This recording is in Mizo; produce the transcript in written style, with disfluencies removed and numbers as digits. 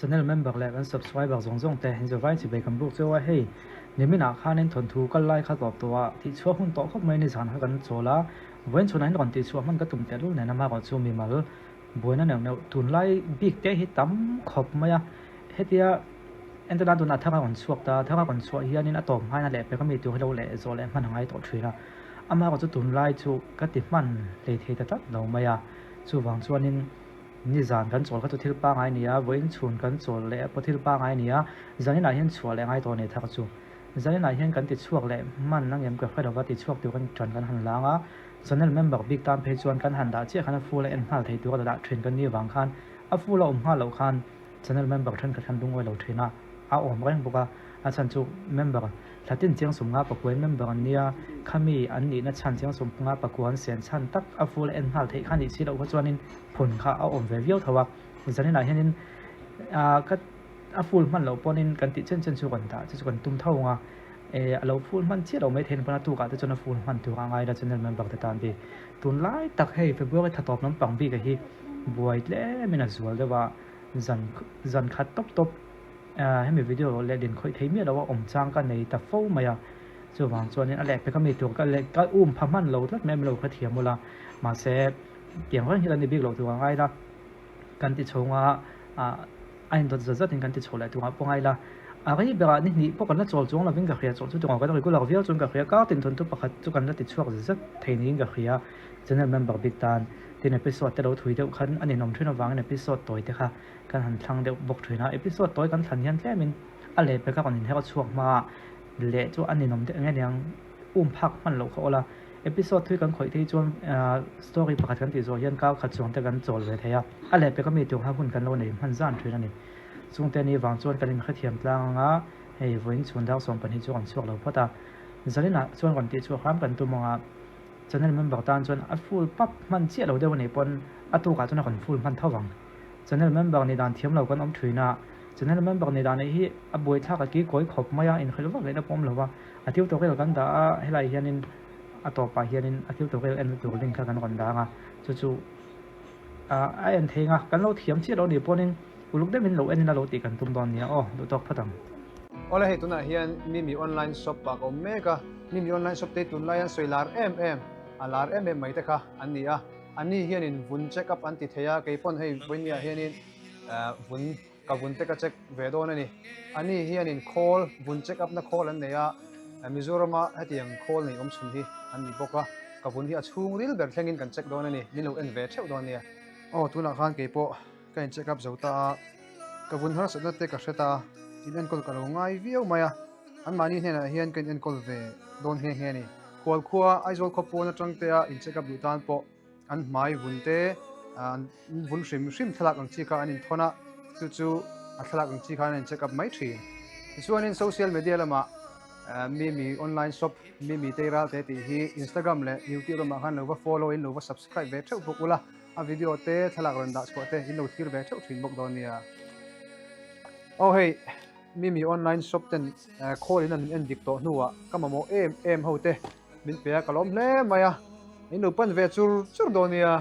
Channel member leh kan subscriber zawng zawng te in zavai chi ve kan buk cheu a, hei nimin ah khanin thawnthu kal lai kha tawp tawh a, tih chhuah hun tawh khawp mai ni zan kha kan chawl a, vawiin chhunah hian rawn tih chhuah hman ka tum tehlul nen a marawh chu mimal buaina neuh neuh tunlai bik te hi tam khawp mai a, hetia entirna tunah thar a rawn chhuak ta, thar a rawn chhuah hianin a tawp hmain a lehpek a mi tur hi lo leh zawh leh hman a ngai tawh thin a, amaherawh chu tunlai chu ka ti hman hlei thei ta tlat lo mai a, chuvang chuanin. Nizan kan chawl kha chu thil pangai a ni a, vawiin chhun kan chawl leh pawh thil pangai a ni a, zaninah hian chhuah leh ngai tawh a ni thar chu. Zaninah hian kan ti chhuak leh hman ang em ka hre lova ti chhuak tur kan tan kan han lang a, channel member bik tan phei chuan kan han dah chiah khan a full a en nghal thei tur a dah thin kan nih vang khan a full a awm nghal loh khan channel member thenkhat khan lungawi lo thin a, a awm reng bawk a, a chhan chu member Thlatin chiang sum nga pakuan member an nia, khami an nihna chhan chiang sum nga pakuan sen chhan tak a full en nghal theih kha nih si loh kha chuanin phun kha a awm ve viau tho a, zaninah hianin ah ka a full hman loh pawnin kan tih chen chen chu kan dah chu chu kan tum tho ang a, eh a lo full hman chiah loh mai theih pawn a tukah te chuan a full hman tur a ngai la channel member te tan bik. Tunlai tak hei February tha tawp lampang bik a hi buai tlemin a zual deuh a, zan zan khat tawp tawp. Hemi video leh din khawih thei miah lo a awm chang ka nei ta fo mai a, chuvang chuanin a lehpek ami tur ka leh ka um pha hman lo tlat mai a milo kha thiam ula, mahse tiang reng hi la ni bik loh tur a ngai la, kan ti chho nga ah a indawt zat zat in kan ti chho leh tur ah pawh ngai la, a rei berah ni hnih pawh kan la chawl chuang lovin ka hria chawl chu tawng kan regular viau chuan ka hria kar tin thawnthu pakhat chu kan la ti chhuak zat zat thei niin ka hria, channel member bik tan tin episode te lo thui deuh khan a ninawm thin avangin episode tawi te kha. Kan han thlang deuh bawk thin a, episode tawi kan thlan hian tlemin a lehpek a rawn inherh chhuak hma a, leh chu a ninawm deuh eng aniang um phak hman loh kha awl a, episode thui kan khawih phei chuan story pakhat kan tih zawh hian kar khat chuang te kan chawl ve thei a, a lehpek ami tur kha hun kan lo nei hman zan thin a ni. Chungte ni vang chuan kan inhrethiam tlang ang a, hei vawiin chhun dar 12 chu rawn chhuak lo phawt a, zaninah chuan rawn tih chhuak hram kan tum ang a, channel member tan chuan a full pap hman chiah lo deuh a nih pawn a tukah chuan a rawn full hman tho vang. Channel member nih dan thiam lo kan awm thin a, channel member nih dan hi a buaithlak a kikawi khawp mai a, inhrilh vak lehna pawh awm lo va, a tutorial kan dah a, helaiah hianin a tawpah hianin a tutorial enna tur link kha kan rawn dang a, chu chu a en thei ang a, kan lo thiam chiah lo nih pawhin uluk deuhin lo enin a lo tih kan tum dawn nia aw, duh tawk phawt ang. Awle hei tunah hian Mimi online shop ah ka awm mek a, Mimi online shop te hi tunlai an sawi lar em em, a lar em em mai te kha an ni a. Ani hianin vun check up an ti thei a, kei pawn hei vawinia hianin vun ka vun te ka check ve dawn a ni. Ani hianin khawl, vun check up na khawl an nei a, Mizorama hetiang khawl nei awm chhun hi an ni bawk a, ka vun hi a chhung ril ber thlengin kan check dawn a ni, min lo en ve theuh dawn nia. Aw tunah khan kei pawh ka in check up zo ta a, ka vun harsatna te ka hre ta a, in enkawl ka lo ngai viau mai a, anmahni hnenah hian ka in enkawl ve dawn nghe nghe a ni. Khualkhua Aizawl khawpawn atang te a in check up duh tan pawh an hmai vun te an vun hrim hrim thlalak ang chi kha an inthawn a, chu chu a thlalak ang chi khan an in check up mai thin. Tichuanin social media lamah Mimi online shop Mimi Teiral te tih hi Instagram leh YouTube lamah khan lo va follow in lo va subscribe ve theuh bawk ula, a video te thlalak rawn dah chhuah te in lo thlir ve theuh thin bawk dawn nia. Aw hei. Mimi online shop ten call in an en dik tawh hnuah ka mamawh em em ho te min pe a ka lawm hle mai a, in lo pan ve chur chur dawn nia.